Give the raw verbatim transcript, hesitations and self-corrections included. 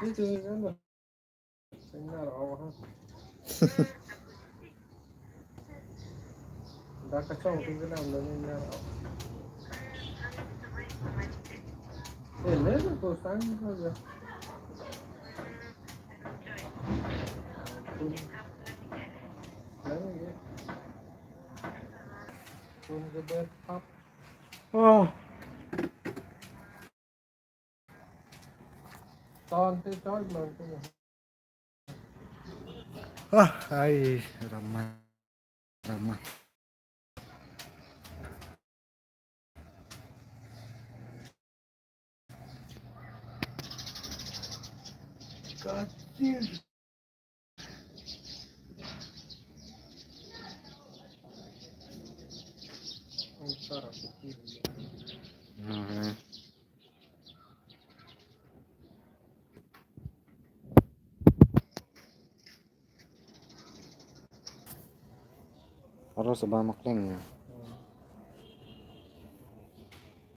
Itu kan. Benar, oh. Dak kacang tu kan, benar, oh. Eh, ni tu sang tu je. Lagi. Pun ke berpap. Oh. Ton te ton man te. Ah, ai, Rama, Rama. Katil. Mhm. Aro seba makleng ya.